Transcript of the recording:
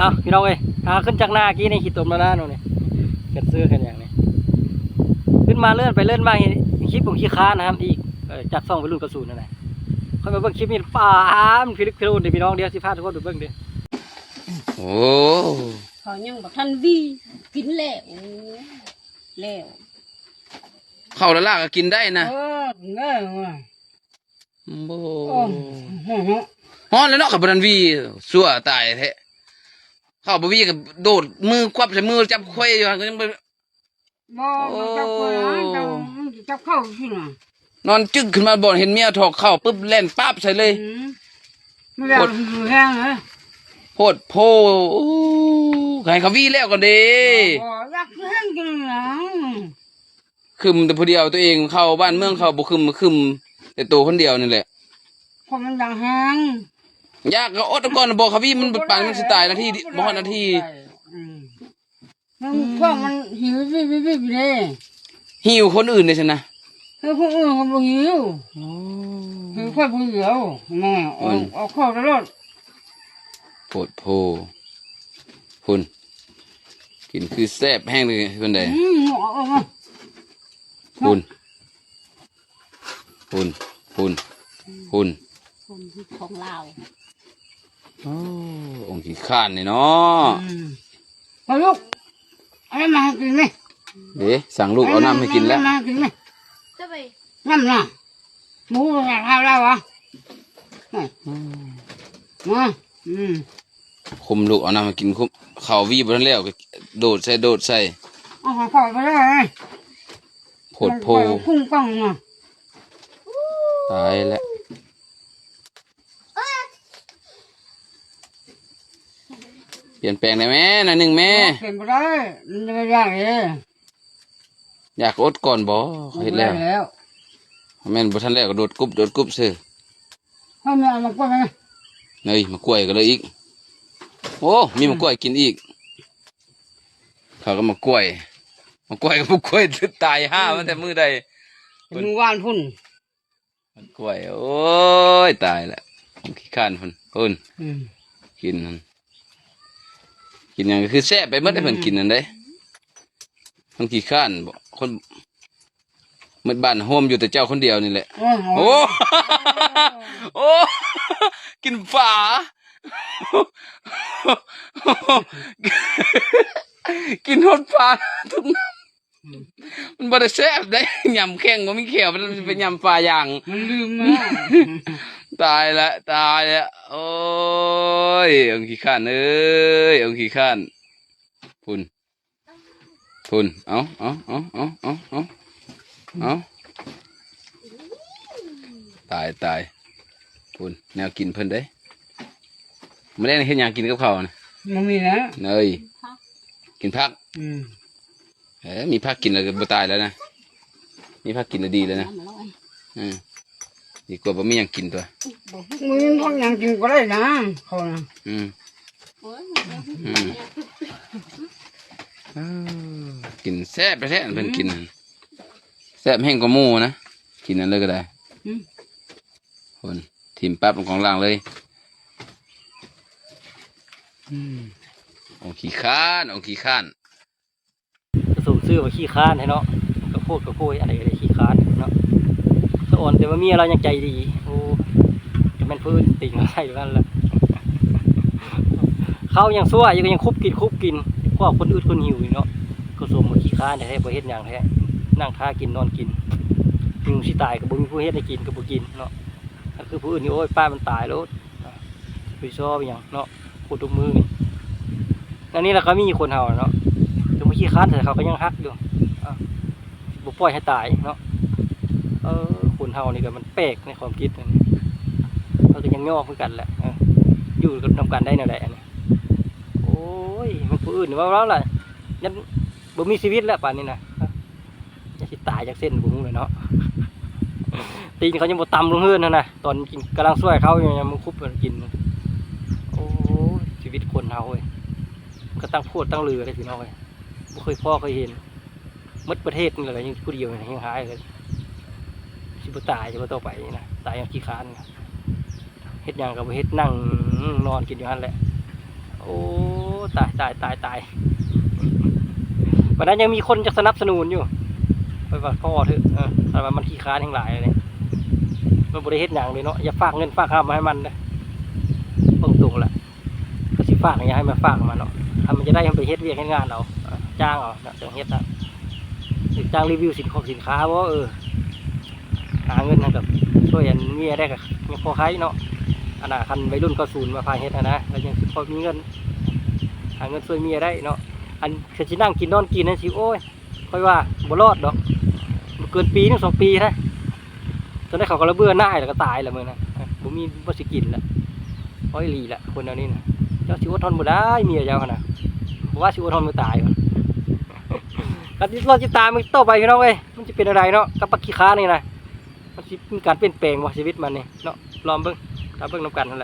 ເອົາ ພີ່ນ້ອງເອີຍ ຫາຂຶ້ນຈາກນາກີ້ນີ້ ຂີ້ຕົມນາໆ ໂນ່ນນີ້ ກັນເສື້ອກັນຫຍັງນີ້ ຂຶ້ນມາເລື່ອນໄປເລື່ອນມາ ຄລິບຂອງຂີ້ຄ້ານນະຄັບອີກ ເອີ ຈາກຊ່ອງໄວລຸ້ນເກົ້າສູນນັ້ນແຫຼະ ຄ່ອຍມາເບິ່ງຄລິບນີ້ ປາ ມັນພິລຶກພິໂລນເດ້ພີ່ນ້ອງ ດຽວຊິພາທຸກຄົນໄປເບິ່ງເດ້. ໂອ້ ເຂົາຍັງບໍ່ທັນຫວີ ກິນແລ້ວ ໂອ້ ແລ້ວ ເຂົ້າລະລາກະກິນໄດ້ນະ ເອີ ກິນໄດ້ ບໍ່ ໂອ້ ຮ້ອນແລ້ວເນາະ ຄັນບໍ່ທັນຫວີ ຊົ່ວຕາຍແທ້ ເຂົ້າບໍ່ຫວີກະໂດດມືຄວັບໃສ່ມື ຈັບໄຂວ່ຢູ່ຫັ້ນ ກະຍັງບໍ່ ບໍ່ ໂອ້ ມັນຈັບໄຂວ່ນະ ມັນຈັບເຂົ້າຊີ້ນະ ນອນຈຶກຂຶ້ນມາ ບໍ່ເຫັນເມຍຖອກເຂົ້າປຶບ ແລ່ນປາບໃສ່ເລີຍ ອືມ ມັນຢາກ ໂພດ ຫິວແຮງເລີຍ ໂພດໂພ ໃຫ້ເຂົາຫວີແລ້ວກ່ອນເດ້ ບໍ່ ບໍ່ ຢາກກິນ ກິນຫຍັງ ຄຶມແຕ່ຜູ້ດຽວ ຕົວເອງເຂົ້າບ້ານເມືອງເຂົາບໍ່ຄຶມ ຄຶມແຕ່ໂຕຄົນດຽວນີ້ແຫຼະ ຄົນມັນຢາກແຮງ ຢາກກະອົດເອົາກ່ອນ ບໍ່ ເຂົາຫວີມັນປານມັນຊິຕາຍນາທີ ບໍ່ຮອດນາທີ ອືມ ມັນ ອືມ ພວກມັນຫິວວິບໆໆເດ້ ຫິວຄົນອື່ນເດ້ຊັ້ນນະ ເອີ ຄົນອື່ນເຂົາບໍ່ຫິວ ໂອ້ ຫິວຂ້ອຍຜູ້ດຽວ ແມ່ ເອົາ ເອົາເຂົ້າຕະຫຼອດ ໂພດໂພ ພຸ້ນ ກິນຄືແຊບແຮງເລີຍ ພຸ້ນໃດ ອືມ ເອົາ ເອົາ ເອົາ ພຸ້ນ ພຸ້ນ ພຸ້ນ ພຸ້ນ ຂອງລາວ ໂອ້ ອົງຂີ້ຄ້ານນີ້ເນາະ ອືມ ມາລູກ ເອົານ້ຳມາໃຫ້ກິນແມ່ ເດ້ ສັ່ງລູກເອົານ້ຳໃຫ້ກິນແລ້ວ ເອົານ້ຳມາໃຫ້ກິນແມ່ ນ້ຳນະ ໝູຢາກເອົາແລ້ວຫວາ ອືມ ມາ ອືມ ຄຸມລູກເອົານ້ຳໃຫ້ກິນ ຄຸມ ເຂົ້າຫວີບໍ່ທັນແລ້ວກະໂດດໃສ່ ໂດດໃສ່ ເອົາຂອງເຂົ້າໄປເລີຍ ໂພດໂພ ພຸ້ນກ້ອງນະ ຕາຍແລ້ວ ປ່ຽນແປງໄດ້ແມ້ ໜ້ອຍໜຶ່ງແມ້ ບໍ່ ເປັນບໍ່ໄດ້ ມັນບໍ່ໄດ້ເດ້ ຢາກອົດກ່ອນບໍ່ ເຂົາເຮັດແລ້ວ ບໍ່ໄດ້ແລ້ວ ແມ່ນບໍ່ທັນແລ້ວກະໂດດກຸບ ໂດດກຸບຊື່ ເຮົາແມ່ເອົາໝາກກ້ວຍມາ ເອີຍ ໝາກກ້ວຍກະເລີຍອີກ ໂອ້ ມີໝາກກ້ວຍກິນອີກ ເຂົາກະໝາກກ້ວຍ ໝາກກ້ວຍ ໝາກກ້ວຍຕາຍຫ່າມາແຕ່ມື້ໃດ ມື້ວານພຸ້ນ ໝາກກ້ວຍ ໂອ້ຍ ຕາຍລະ ຂີ້ຄ້ານພຸ້ນ ພຸ້ນ ອືມ ກິນຫັ້ນ ກິນຫຍັງກະຄືແຊບໄປໝົດ ອືມ ເພິ່ນກິນຫັ້ນເດ້ ມັນຂີ້ຄ້ານບໍ ຄົນ ໝົດບ້ານໂຮມຢູ່ແຕ່ເຈົ້າຄົນດຽວນີ້ແຫຼະ ໂອ້ຍ ໂອ້ ໂອ້ ກິນຝາ ກິນຮອດຝາທຸກ ອືມ ມັນບໍ່ໄດ້ແຊບເດ້ ຫຍ້ຳແຂ້ງບໍ່ມີແຂ້ວ ມັນໄປຫຍ້ຳຝາຢາງ ມັນລືມມາ ຕາຍລະ ຕາຍລະ ໂອ້ຍ ອົງຂີ້ຄ້ານເອີຍ ອົງຂີ້ຄ້ານ ພຸ້ນ ພຸ້ນ ເອົາ ເອົາ ເອົາ ຕາຍ ຕາຍ ພຸ້ນ ແນວກິນເພິ່ນເດ້ ມື້ແລງນີ້ເຮັດຫຍັງກິນກັບເຂົ້ານະ ບໍ່ມີແລ້ວ ເອີຍ ກິນຜັກ ອືມ ເອີ ມີຜັກກິນແລ້ວກະບໍ່ຕາຍແລ້ວນະ ມີຜັກກິນແລ້ວດີແລ້ວນະ ອືມ ດີກວ່າບໍ່ມີຫຍັງກິນຕົວະ ບໍ່ມີຜັກຫຍັງກິນກະໄດ້ນະ ເຂົານະ ອືມ ໂອ້ຍ ອືມ ເອີ ກິນແຊບແທ້ໆ ເພິ່ນກິນ ອືມ ແຊບແຮງກວ່າໝູ່ນະ ກິນອັນເລີຍກະໄດ້ ອືມ ພຸ້ນ ຖິ້ມປັບລົງກອງລ່າງເລີຍ ອືມ ອົງຂີ້ຄ້ານ ອົງຂີ້ຄ້ານ ກະສົມຊື່ວ່າຂີ້ຄ້ານແທ້ເນາະ ກະໂພດກະໂພຍ ອັນໃດກະໄດ້ຂີ້ຄ້ານເນາະ ສະອອນແຕ່ວ່າເມຍລາວຍັງໃຈດີ ໂອ້ ກະແມ່ນຜູ້ອື່ນຕິງລາວໃສ່ນັ້ນລະ ເຂົ້າຍັງຊົ່ວຢູ່ ກະຍັງຄຸບກິນ ຄຸບກິນ ພວກຄົນອຶດຄົນຫິວນີ້ເນາະ ກະສົມວ່າຂີ້ຄ້ານແທ້ໆ ບໍ່ເຮັດຫຍັງແທ້ ນັ່ງຖ້າກິນນອນກິນ ຫິວຊິຕາຍກະບໍ່ມີຜູ້ເຮັດໃຫ້ກິນ ກະບໍ່ກິນເນາະ ຄັນຄືຜູ້ອື່ນນີ້ ໂອ້ຍ ປະມັນຕາຍໂລດ ໄປຊໍຫຍັງເນາະ ໂຄດທຸກມື້ນີ້ ແນວນີ້ລະກະມີຄົນເຮົາເນາະ ເຖິງວ່າຂີ້ຄ້ານແຕ່ເຂົາກະຍັງຮັກຢູ່ ບໍ່ປ່ອຍໃຫ້ຕາຍເນາະ ເອີ ຄົນເຮົານີ້ກະມັນແປກໃນຄວາມຄິດ ເຮົາກະຍັງຍອມຄືກັນແຫຼະ ເອີ ຢູ່ນຳກັນໄດ້ແນວໃດ ອັນນີ້ ໂອ້ຍ ມັນຜູ້ອື່ນເວົ້າລະ ຍັງບໍ່ມີຊີວິດແລ້ວປານນີ້ນະ ຍັງຊິຕາຍຈັກເສັ້ນບໍ່ຮູ້ເລີຍເນາະ ຕີນເຂົາຍັງບໍ່ຕຳລົງເຮືອນຫັ້ນນະ ຕອນກິນກຳລັງຊ່ວຍເຂົາຢູ່ ຍັງມາຄຸບກັນກິນ ໂອ້ຍ ຊີວິດຄົນເຮົາເວີຍ ກະຕັ້ງໂພດຕັ້ງເຫຼືອເດ້ພີ່ນ້ອງເອີຍ ບໍ່ເຄີຍພໍ້ເຄີຍເຫັນ ໝົດປະເທດນີ້ແຫຼະ ຍັງຜູ້ດຽວແຮງຮ້າຍເລີຍ ຊິບໍ່ຕາຍຊິບໍ່ຕໍ່ໄປນີ້ນະ ຕາຍຢ່າງຂີ້ຄ້ານ ເຮັດຫຍັງກະບໍ່ເຮັດ ນັ່ງນອນກິນຢູ່ຫັ້ນແຫຼະ ໂອ້ຍ. ຕາຍ ຕາຍ ຕາຍ ຕາຍ ປານນັ້ນຍັງມີຄົນຢາກສະໜັບສະໜູນຢູ່ ຂ້ອຍວ່າພໍເຖາະ ເອີ ຄັນວ່າມັນຂີ້ຄ້ານແຮງຫຼາຍເລີຍ ມັນບໍ່ໄດ້ເຮັດຫຍັງເລີຍເນາະ ຢ່າຝາກເງິນຝາກຄຳໃຫ້ມັນເດີ້ ເບິ່ງຕົງລະ ກໍຊິຝາກ ຢ່າໃຫ້ມັນຝາກມາເນາະ ຖ້າມັນຈະໄດ້ ມັນໄປເຮັດວຽກເຮັດງານເອົາ ຈ້າງເອົາເນາະ ຈັ່ງເຮັດນະ ຈ້າງຣີວິວສິນຂອງສິນຄ້າບໍ ເອີ ຫາເງິນຫັ້ນກໍຊ່ວຍອັນເມຍໄດ້ກໍຍັງພໍໄຄເນາະ ອັນນ່າ ຄັນໄວລຸ້ນເກົ້າສິບມາພາເຮັດຫັ້ນນະ ກໍຍັງຊິພໍມີເງິນ ຫາເງິນຊ່ວຍເມຍໄດ້ເນາະ ອັນຄັນຊິນັ່ງກິນນອນກິນຫັ້ນຊິ ໂອ້ຍ ຂ້ອຍວ່າບໍ່ລອດດອກ ບໍ່ເກີນປີໜຶ່ງສອງປີນະ ຕອນນັ້ນເຂົາກໍລະເບື່ອໜ່າຍ ແລ້ວກໍຕາຍລະມື້ນັ້ນ ບໍ່ມີບໍ່ຊິກິນລະ ເວົ້າອີ່ຫຼີລະ ຄົນແນວນີ້ນະ ເຈົ້າຊິອົດທົນບໍ່ໄດ້ ເມຍເຈົ້າຫັ້ນນະ ບໍ່ວ່າຊິອົດທົນບໍ່ຕາຍ ກໍຕິດ ລໍຕິດຕາມກັນຕໍ່ໄປພີ່ນ້ອງເອີຍ ມັນຊິເປັນແນວໃດເນາະ ກັບບັກຂີ້ຄ້ານີ້ນະ ມັນຊິມີການປ່ຽນແປງບໍ່ ຊີວິດມັນນີ້ເນາະ ລອງເບິ່ງ ຖ້າເບິ່ງນຳກັນຫັ້ນແຫຼະ.